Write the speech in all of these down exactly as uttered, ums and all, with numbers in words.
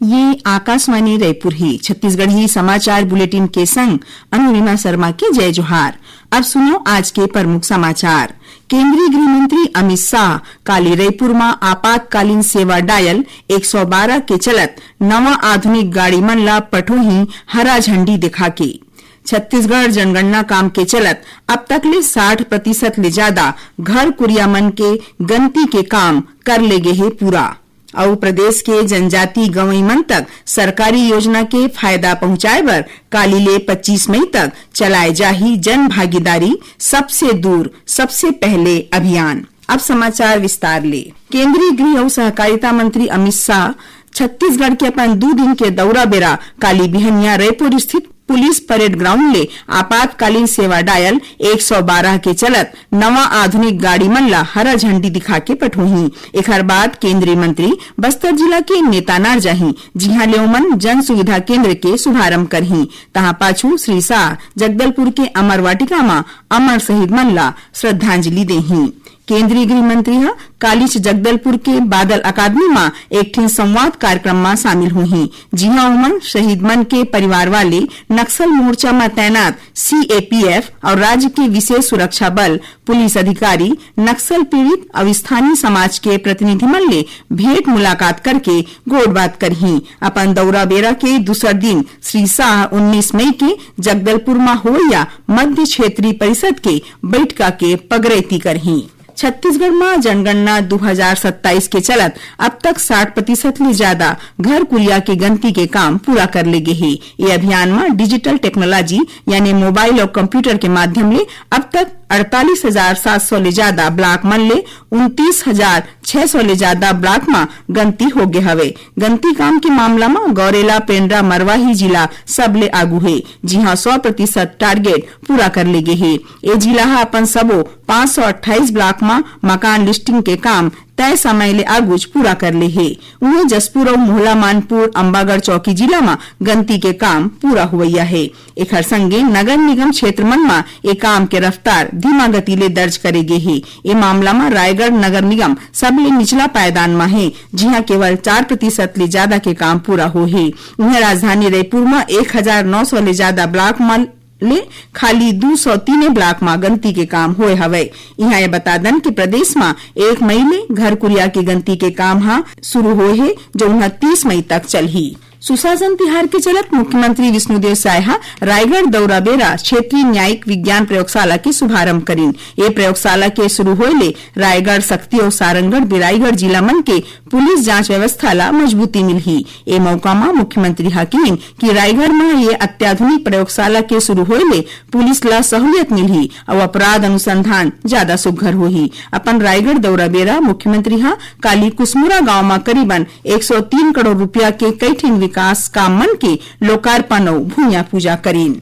ये आकाशवाणी रायपुर ही। छत्तीसगढ़ी समाचार बुलेटिन के संग अनुरिमा शर्मा के जय जोहार। अब सुनो आज के प्रमुख समाचार। केंद्रीय गृह मंत्री अमित शाह काली रायपुर म आपातकालीन सेवा डायल एक सौ बारह के चलत नवा आधुनिक गाड़ी मन ला पठोही हरा झंडी दिखा के। छत्तीसगढ़ जनगणना काम के चलत अब तक ले साठ प्रतिशत ले ज्यादा घर कुरिया मन के गंती के काम कर ले गे हे पूरा। अउ प्रदेश के जनजाति गंवई मन तक सरकारी योजना के फायदा पहुंचाए बर काली ले पच्चीस मई तक चलाए जाही जन भागीदारी सबसे दूर सबसे पहले अभियान। अब समाचार विस्तार ले। केंद्रीय गृह अउ सहकारिता मंत्री अमित शाह छत्तीसगढ़ के अपन दू दिन के दौरा बेरा काली बिहनिया रायपुर स्थित पुलिस परेड ग्राउंड ले आपातकालीन सेवा डायल एक सौ बारह के चलत नवा आधुनिक गाड़ी मन ला हरा झंडी दिखा के पठोही। एखर बाद केंद्रीय मंत्री बस्तर जिला के नेतानार जाही, जिहां ले ओमन जन सुविधा केंद्र के शुभारंभ करही। तहां पाछू श्री शाह जगदलपुर के अमर वाटिका म अमर शहीद मन ला श्रद्धांजलि देही। केंद्रीय गृह मंत्री ह कालीच जगदलपुर के बादल अकादमी म एक ठिन संवाद कार्यक्रम म शामिल होही, जिहां ओमन शहीद मन के परिवार वाले, नक्सल मोर्चा म तैनात सीएपीएफ अउ राज्य के विशेष सुरक्षा बल, पुलिस अधिकारी, नक्सल पीड़ित अउ स्थानीय समाज के प्रतिनिधि मन ले भेंट मुलाकात करके गोठ बात करही। अपन दौरा बेरा के दूसर दिन श्री शाह उन्नीस मई के जगदलपुर म होवइया मध्य क्षेत्रीय परिषद के बैठका के पगरैती करही। छत्तीसगढ़ म जनगणना दू हजार सत्ताईस के चलत अब तक साठ प्रतिशत ले ज्यादा घर कुरिया के गंती के काम पूरा कर ले गे हे। ये अभियान म डिजिटल टेक्नोलॉजी यानी मोबाइल अउ कंप्यूटर के माध्यम ले अब तक अड़तालीस हजार सात सौ ले ज्यादा ब्लॉक मन ले उनतीस हजार छह सौ ले ज्यादा ब्लॉक म गंती हो गे हवे। गंती काम के मामला म गौरेला, पेंड्रा, मरवाही जिला सबले आगू हे, जिहां सौ प्रतिशत टारगेट पूरा कर ले गे हे। ए जिला ह अपन सबो पाँच सौ अट्ठाईस ब्लॉक म मकान लिस्टिंग के काम तय समय ले आगुच पूरा कर ले हे। उहें, जशपुर अउ मोहला मानपुर, अम्बागढ़ चौकी जिला म गंती के काम पूरा होवइया हे। एखर संगे नगर निगम क्षेत्र मन म ए काम के रफ्तार धीमा गति ले दर्ज करे गे हे। ए मामला म रायगढ़ नगर निगम सबले निचला पायदान म हे, जिहां केवल चार प्रतिशत ले ज्यादा के काम पूरा होहे। उहें, राजधानी रायपुर म एक हजार नौ सौ ले ज्यादा ब्लॉक मन ले खाली दू सौ तीने ब्लॉक म गंती के काम होए हवय। इहां ये बता दन कि प्रदेश म एक मई ले घर कुरिया के गंती के काम ह शुरू होए हे, जउन ह तीस मई तक चलही। सुशासन तिहार के चलत मुख्यमंत्री विष्णुदेव साय ह रायगढ़ दौरा बेरा क्षेत्रीय न्यायिक विज्ञान प्रयोगशाला के शुभारंभ करिन। ये प्रयोगशाला के शुरू होए ले रायगढ़, सक्ती अउ सारंगढ़, बिलाईगढ़ जिला मन के पुलिस जांच व्यवस्था ला मजबूती मिलही। ए मौका म मुख्यमंत्री ह किहिन कि रायगढ़ म ये अत्याधुनिक प्रयोगशाला के शुरू होए ले पुलिस ला सहूलियत मिलही अउ अपराध अनुसंधान ज्यादा सुघ्घर होही। अपन रायगढ़ दौरा बेरा मुख्यमंत्री ह काली कुसमुरा गांव म करीबन एक सौ तीन करोड़ रुपया के कई ठिन विकास काम मन के लोकार्पण अउ भूइया पूजा करिन।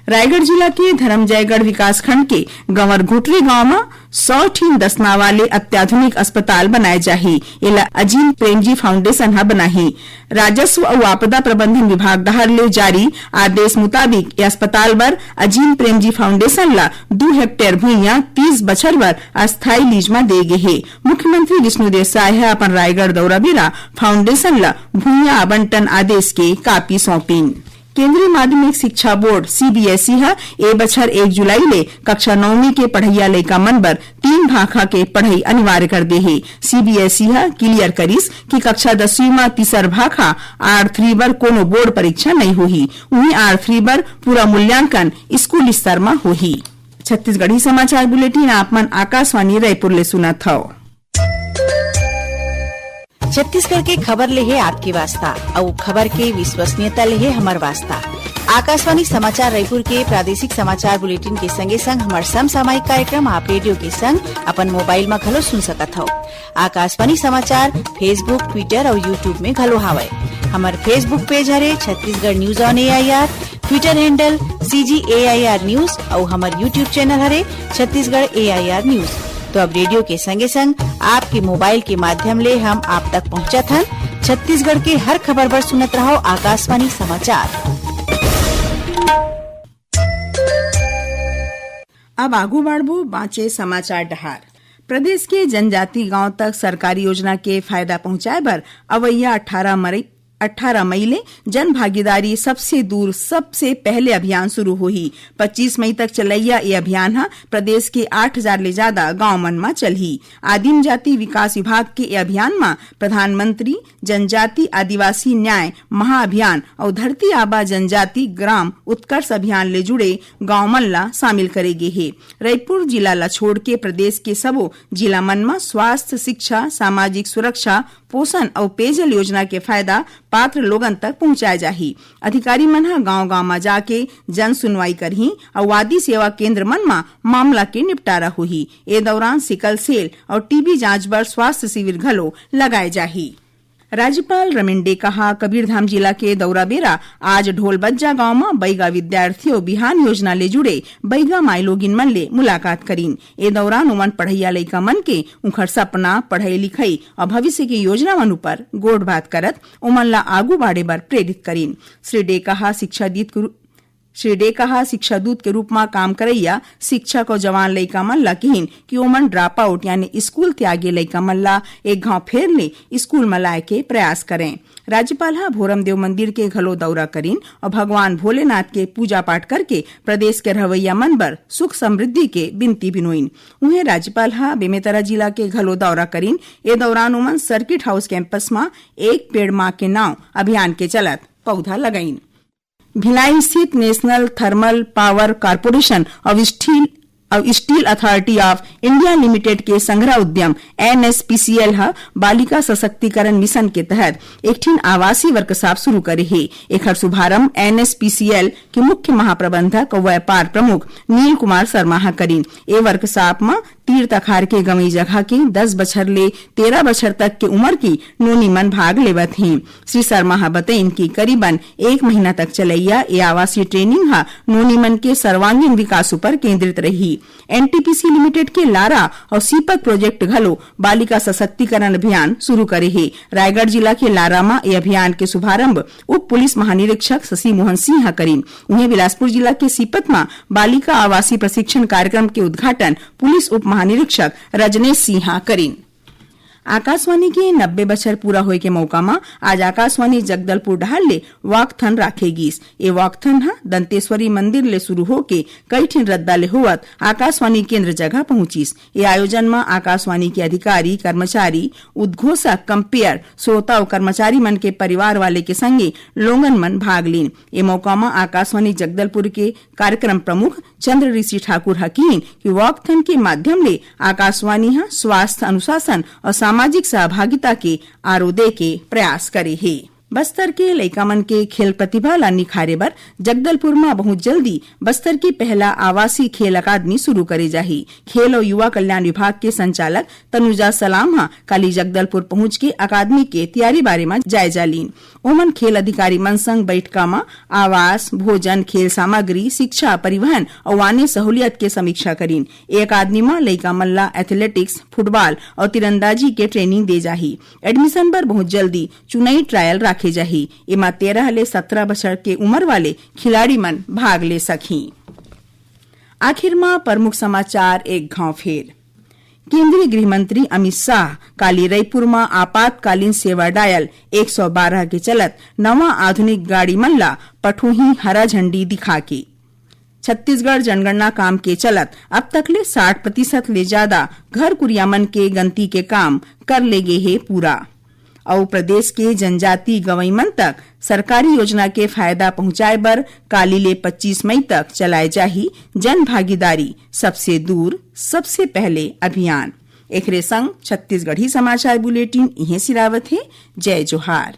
रायगढ़ जिला के धरमजयगढ़ विकासखंड के गंवर घुटरी गांव म सौ ठिन दसना वाले अत्याधुनिक अस्पताल बनाए जाही। एला अजीम प्रेमजी फाउंडेशन ह बनाही। राजस्व अउ आपदा प्रबंधन विभाग डहार ले जारी आदेश मुताबिक ये अस्पताल बर अजीम प्रेमजी फाउंडेशन ला दू हेक्टेयर भुइयां तीस बछर बर अस्थायी लीज म दे गे हे। मुख्यमंत्री विष्णुदेव साय ह अपन रायगढ़ दौरा बेरा फाउंडेशन ला भुइयां आवंटन आदेश के कापी सौंपिन। केंद्रीय माध्यमिक शिक्षा बोर्ड, सीबीएसई, ह ए बछर एक जुलाई ले कक्षा नौवीं के पढ़इया लइका मन बर तीन भाखा के पढ़ई अनिवार्य कर दे हे। सीबीएसई ह क्लियर करिस कि कक्षा दसवीं म तीसर भाखा आर थ्री बर कोनो बोर्ड परीक्षा नइ होही। उहीं आर थ्री बर पूरा मूल्यांकन स्कूल स्तर म होही। छत्तीसगढ़ी समाचार बुलेटिन आप मन आकाशवाणी रायपुर ले सुनत हव। छत्तीसगढ़ के खबर ले हे आपके वास्ता, अउ खबर के विश्वसनीयता ले हे हमर वास्ता। आकाशवाणी समाचार रायपुर के प्रादेशिक समाचार बुलेटिन के संगे संग हमर समसामयिक कार्यक्रम आप रेडियो के संग अपन मोबाइल म घलो सुन सकत हव। आकाशवाणी समाचार Facebook, Twitter अउ YouTube में घलो हावय। हमर Facebook पेज हरे Chhattisgarh news on AIR, Twitter handle CG AIR news अउ हमर YouTube चैनल हरे छत्तीसगढ़ एआईआर न्यूज। तो अब रेडियो के संगे संग आपके मोबाइल के माध्यम ले हम आप तक पहुंचत हन। छत्तीसगढ़ के हर खबर बर सुनत रहव आकाशवाणी समाचार। अब आगू बढ़बो बांचे समाचार डहार। प्रदेश के जनजाति गांव तक सरकारी योजना के फायदा पहुंचाए बर अवैया अठारह मई अठारह मई ले जन भागीदारी सबसे दूर सबसे पहले अभियान शुरू होही। पच्चीस मई तक चलैया ये अभियान ह प्रदेश के आठ हजार ले ज्यादा गांव मन म चलही। आदिम जाति विकास विभाग के ये अभियान म प्रधानमंत्री जनजाति आदिवासी न्याय महाअभियान अउ धरती आबा जनजाति ग्राम उत्कर्ष अभियान ले जुड़े गांव मन ला शामिल करे गे हे। रईपुर जिला ला छोड़ के प्रदेश के सबो जिला मन म स्वास्थ्य, शिक्षा, सामाजिक सुरक्षा, पोषण अउ पेयजल योजना के फायदा पात्र लोगन तक पहुंचाए जाही। अधिकारी मन ह गांव-गांव म जाके जन सुनवाई करही अउ आदि सेवा केंद्र मन म मामला के निपटारा होही। ए दौरान सिकल सेल अउ टीबी जांच बर स्वास्थ्य शिविर घलो लगाए जाही। राज्यपाल रमेन डेका ह कबीरधाम जिला के दौरा बेरा आज ढोलबज्जा गांव म बैगा विद्यार्थी अउ बिहान योजना ले जुड़े बैगा माईलोगिन मन ले मुलाकात करीन। ए दौरान ओमन पढ़इया लइका मन के उंखर सपना, पढ़ई लिखई अउ भविष्य के योजना मन उपर गोठ बात करत ओमन ला आगू बाढ़े बर प्रेरित करीन। श्री डेका ह शिक्षा दीत के रू-, श्री डेका ह शिक्षा दूत के रूप म काम करइया शिक्षक अउ जवान लइका मन ला किहिन कि ओमन ड्रॉप आउट यानी स्कूल त्यागे लइका मन ला एक घांव फेर ले स्कूल म लाए के प्रयास करें। राज्यपाल ह भोरमदेव मंदिर के घलो दौरा करीन अउ भगवान भोलेनाथ के पूजा पाठ करके प्रदेश के रहवैया मन बर सुख समृद्धि के बिनती बिनोइन। उहें राज्यपाल ह बेमेतरा जिला के घलो दौरा करीन। ए दौरान ओमन सर्किट हाउस कैंपस म एक पेड़ मां के नांव अभियान के चलत पौधा लगाइन। भिलाई स्थित नेशनल थर्मल पावर कॉरपोरेशन अउ स्टील, अउ steel authority of India limited के संघरा उद्यम एनएसपीसीएल ह बालिका सशक्तिकरण मिशन के तहत एक ठिन आवासीय वर्कशॉप शुरू करे हे। एखर शुभारंभ एनएसपीसीएल के मुख्य महाप्रबंधक अउ व्यापार प्रमुख नील कुमार शर्मा ह करीन। ए वर्कशॉप म तीर तखार के गंवई जगह के दस बछर ले तेरह बछर तक के उमर के नोनी मन भाग लेवत हें। श्री शर्मा ह बतइन कि करीबन एक महीना तक चलैया ए आवासीय ट्रेनिंग ह नोनी मन के सर्वांगीण विकास उपर केंद्रित रही। एनटीपीसी लिमिटेड के लारा अउ सीपत प्रोजेक्ट घलो बालिका सशक्तिकरण अभियान शुरू करे हे। रायगढ़ जिला के लारा म ए अभियान के शुभारंभ उप पुलिस महानिरीक्षक शशि मोहन सिंह ह करीन। उहें बिलासपुर जिला के सीपत म बालिका आवासीय प्रशिक्षण कार्यक्रम के उद्घाटन पुलिस उप महानिरीक्षक रजनेश सिंह ह करीन। आकाशवाणी के नब्बे बछर पूरा होए के मौका म आज आकाशवाणी जगदलपुर डहार ले वॉकथन राखे गिस। ए वॉकथन ह दंतेश्वरी मंदिर ले शुरू होके कई ठिन रद्दा ले होवत आकाशवाणी केंद्र जगह पहुंचिस। ए आयोजन म आकाशवाणी के अधिकारी, कर्मचारी, उद्घोषक, कंपेयर, श्रोता अउ कर्मचारी मन के परिवार वाले के संगे लोगन मन भाग लीन। ए मौका म आकाशवाणी जगदलपुर के कार्यक्रम प्रमुख चंद्र ऋषि ठाकुर ह किहिन कि वॉकथन के माध्यम ले आकाशवाणी ह स्वास्थ्य अनुशासन अउ सामाजिक सहभागिता के आरो दे के प्रयास करे हे। बस्तर के लइका मन के खेल प्रतिभा ला निखारे बर जगदलपुर म बहुत जल्दी बस्तर के पहला आवासीय खेल अकादमी शुरू करे जाही। खेल अउ युवा कल्याण विभाग के संचालक तनुजा सलाम ह काली जगदलपुर पहुंच के अकादमी के तैयारी बारे म जायजा लीन। ओमन खेल अधिकारी मन संग बैठका म आवास, भोजन, खेल सामग्री, शिक्षा, परिवहन अउ आने सहूलियत के समीक्षा करीन। ए अकादमी म लइका मन ला एथलेटिक्स, फुटबॉल अउ तीरंदाजी के ट्रेनिंग दे जाही। एडमिशन बर बहुत जल्दी चुनई ट्रायल राखे जाही। एमा तेरह ले सत्रह बछर के उमर वाले खिलाड़ी मन भाग ले सकही। आखिर म प्रमुख समाचार एक घांव फेर। केंद्रीय गृह मंत्री अमित शाह काली रईपुर म आपातकालीन सेवा डायल एक सौ बारह के चलत नवा आधुनिक गाड़ी मन ला पठोही हरा झंडी दिखा के। छत्तीसगढ़ जनगणना काम के चलत अब तक ले साठ प्रतिशत ले ज्यादा घर कुरिया मन के गंती के काम कर ले गे हे पूरा। अउ प्रदेश के जनजाति गंवई मन तक सरकारी योजना के फायदा पहुंचाए बर काली ले पच्चीस मई तक चलाए जाही जन भागीदारी सबसे दूर सबसे पहले अभियान। एकरे संग छत्तीसगढ़ी समाचार बुलेटिन इहें सिरावत हे। जय जोहार।